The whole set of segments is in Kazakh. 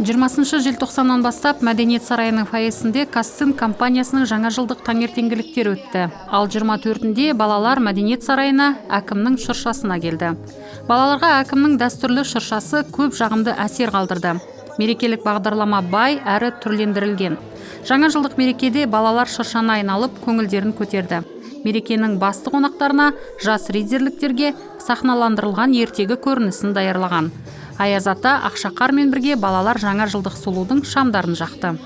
20 желтоқсаннан бастап Мәдениет сарайының фойесінде Казцинк компаниясының жаңа жылдық таңертеңгіліктері өтті. Ал 24-інде балалар Мәдениет сарайына әкімнің шыршасына келді. Балаларға әкімнің дәстүрлі шыршасы көп жағымды әсер қалдырды. Мерекелік бағдарлама бай әрі түрлендірілген. Жаңа жылдық мерекеде балалар шыршаны айналып, көңілдерін көтерді. Мерекенің басты қонақтарына, жас риддерліктерге сахналандырылған ертегі көрінісін даярлаған. Аяз ата, Ақшақармен бірге балалар жаңа жылдық сұлудың шамдарын жақты.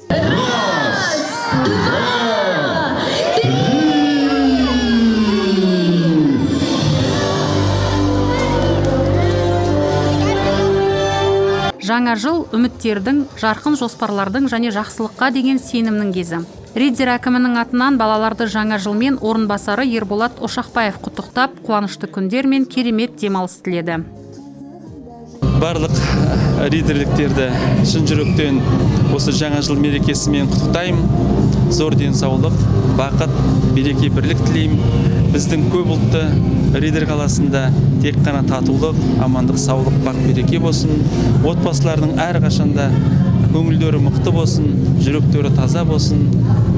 Раз, два, три! Жаңа жыл – үміттердің, жарқын жоспарлардың және жақсылыққа деген сенімнің кезі. Риддер әкімінің атынан балаларды жаңа жылмен орынбасары Ерболат Ошақбаев құттықтап, қуанышты күндер мен керемет демалыс тіледі. Барлық риддерліктерді шын жүректен осы жаңа жыл мерекесімен құттықтаймын. Зор денсаулық, бақыт, береке, бірлік тілеймін. Біздің көп ұлтты Риддер қаласында тек қана татулық, амандық, саулық, бақ, береке болсын. Отбасылардың әрқашанда көңілдері мықты болсын, жүректері таза болсын.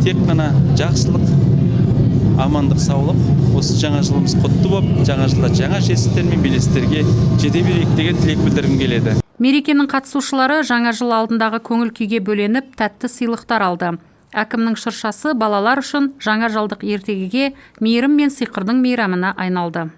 Тек қана жақсылық, амандық, саулық. Осы жаңа жылымыз құтты болып, жаңа жылда жаңа жетістіктер мен белестерге жете берейік деген тілек білдіргім келеді. Мерекенің қатысушылары жаңа жыл алдындағы көңіл күйге бөленіп, тәтті сыйлықтар алды. Әкімнің шыршасы балалар үшін жаңа жылдық ертегіге, мейірім мен сиқырдың мейрамына айналды.